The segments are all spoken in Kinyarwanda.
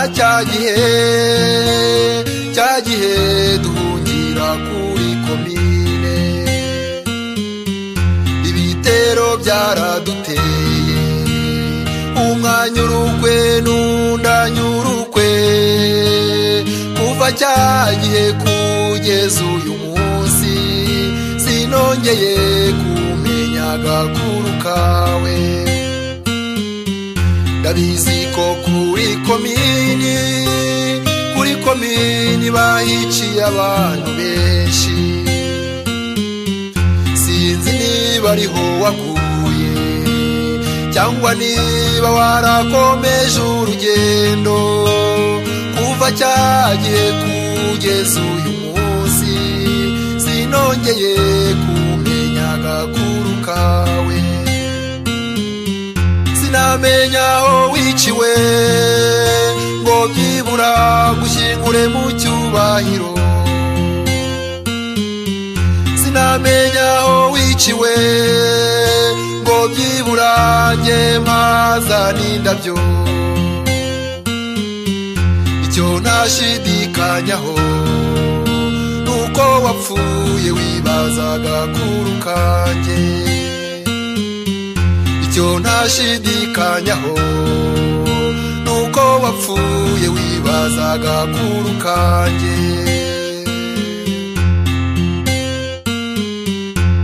Na cya gihe, cya gihe duhungira kuri komine, ibitero byaraduteye, umwanya urukwe n'undanyurukwe. Kuva cya gihe kugeza uyu munsi, sinongeye kumenya agakuru kawe. Ndabizi ko kuri komini, kuri komini bahiciye abantu benshi. Sinzi niba ariho waguye cyangwa niba warakomeje urugendo. Kuva cya gihe kugeza uyu munsi, sinongeye kumenya agakuru kawe. Sinamenya aho wiciwe ngo byibura gushyingure mu cyubahiro. Sinamenya aho wiciwe ngo byibura njye mpaza n'indabyo. Icyo ntashidikanyaho nuko wapfuye wibaza agakuru kanjye. Icyo ntashidikanyaho nuko wapfuye wibaza agakuru kanjye.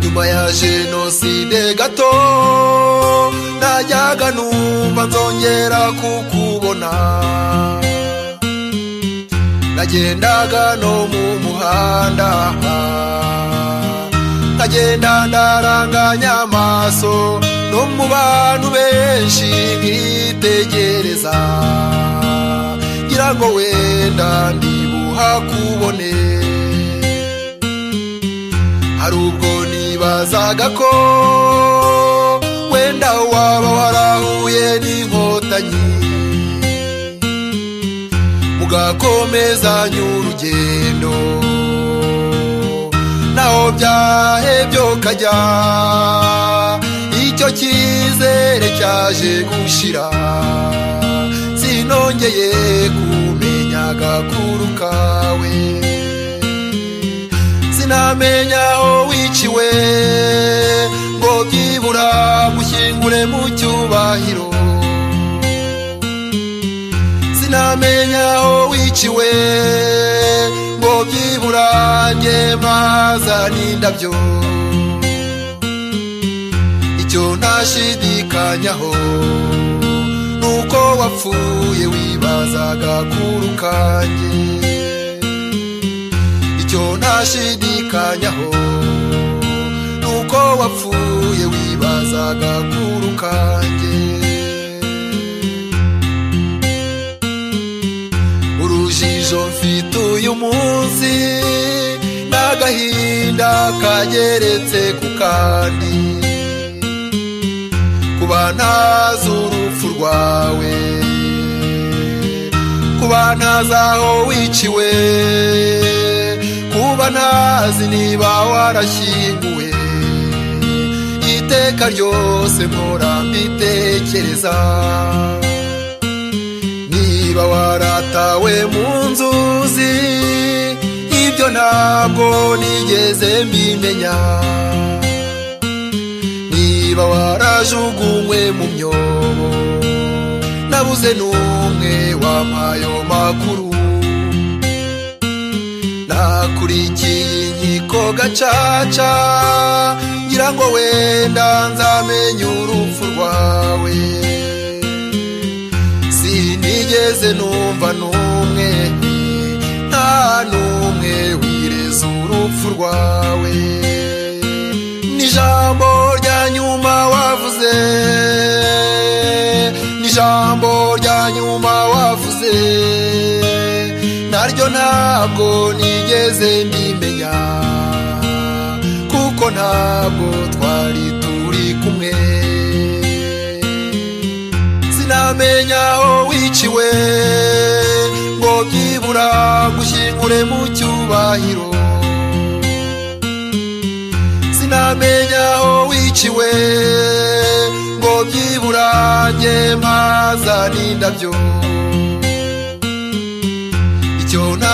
Nyuma ya jenoside gato, najyaga numva nzongera kukubona. Nagendaga no mu muhanda, nkagenda ndaranganya amaso no mu bantu benshi, nkitegereza ngira ngo wenda ndibuhakubone. Hari ubwo nibazaga ko wenda waba warahuye n'Inkotanyi, mugakomezanya urugendo, naho byahebye ukajya. Icyo cyizere cyaje gushira, sinongeye kumenya agakuru kawe. Sinamenya aho wiciwe ngo byibura gushyingure mu cyubahiro. Sinamenya aho wiciwe ngo byibura njye mpaza n'indabyo. Icyo ntashidikanyaho nuko wapfuye wibaza agakuru kanjye. Icyo ntashidikanyaho nuko wapfuye wibaza agakuru kanjye. Urujijo mfite uyu munsi n'agahinda kageretse ku kandi, kuba ntazi urupfu rwawe, kuba ntazi aho wiciwe, kuba ntazi niba warashyinguwe. Iteka ryose mpora mbitekereza. Niba waratawe mu nzuzi, ibyo ntabwo nigeze mbimenya. Niba warajugunywe mu myobo, nabuze n'umwe wampaye makuru. Nakurikiye inkiko gacaca ngira ngo wenda nzamenye urupfu rwawe. Sinigeze numva n'umwe, nta n'umwe wireza urupfu rwawe. N'ijambo rya nyuma wavuze, n'ijambo rya nyuma wavuze, naryo ntabwo nigeze mbimenya, kuko ntabwo twari turi kumwe. Sinamenya aho wiciwe ngo byibura gushyingure mu cyubahiro. Sinamenya aho wiciwe ngo byibura njye mpaza n'indabyo.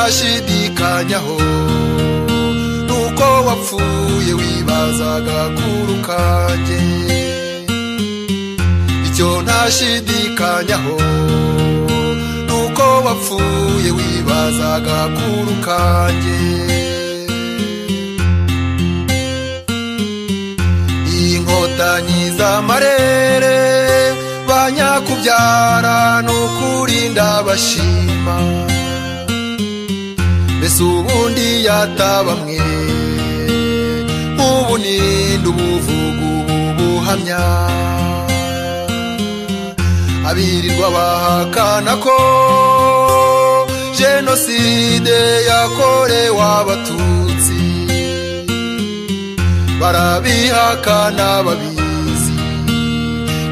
Icyo ntashidikanyaho nuko wapfuye wibazaga kuru kanjye. Icyo ntashidikanyaho nuko wapfuye wibazaga kuru kanjye. Inkotanyi z'amarere banyakubyara n'ukuri ndabashima. Mbese ubundi yatabamwe ubu ninde ubuvuga ubu buhamya? Abirirwa bahakana ko jenoside yakorewe abatutsi, barabihakana babizi,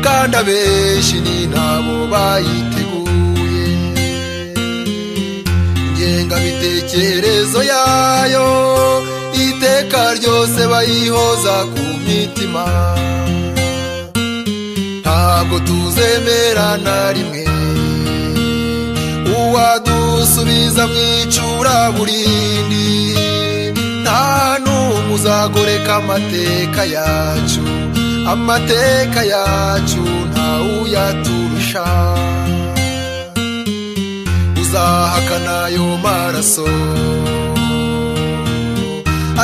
kandi abenshi ni nabo bayiteguye. Ingengabitekerezo yayo iteka ryose bayihoza ku mitima. Ntabwo tuzemera na rimwe uwadusubiza mu icuraburindi. Nta n'umwe uzagoreka amateka yacu, amateka yacu ntawuyaturusha. Uzahakana ayo maraso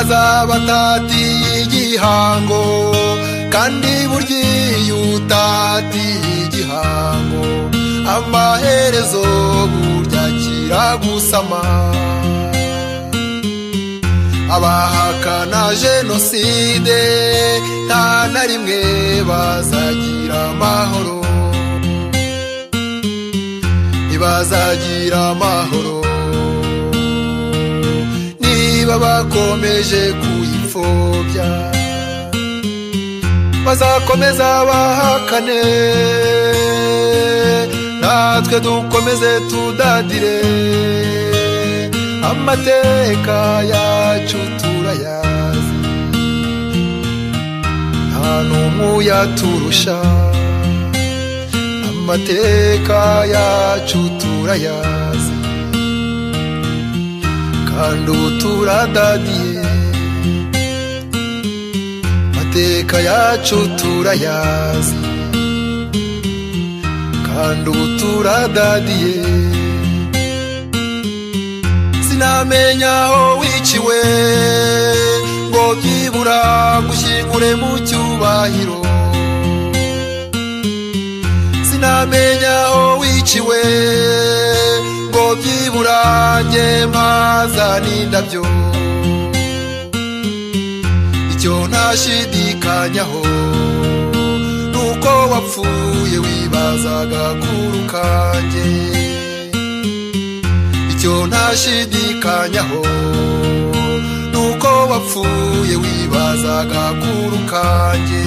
azaba atatiye igihango, kandi burya iyo utatiye igihango amaherezo burya kiragusama. Abahakana jenoside nta na rimwe bazagira amahoro, ntibazagira amahoro niba bakomeje kuyipfobya. Bazakomeza bahakane, natwe dukomeze tudadire. Amateka yacu turayazi, nta n'umwe uyaturusha. Amateka yacu turayazi, kandi ubu turadadiye. Amateka yacu turayazi, kandi ubu turadadiye. Sinamenya aho wiciwe ngo byibura gushyingure mu cyubahiro. Sinamenya aho wiciwe ngo byibura njye mpaza n'indabyo. Icyo ntashidikanyaho nuko wapfuye wibazaga kuru kanjye. Icyo ntashidikanyaho nuko wapfuye wibazaga kuru kanjye.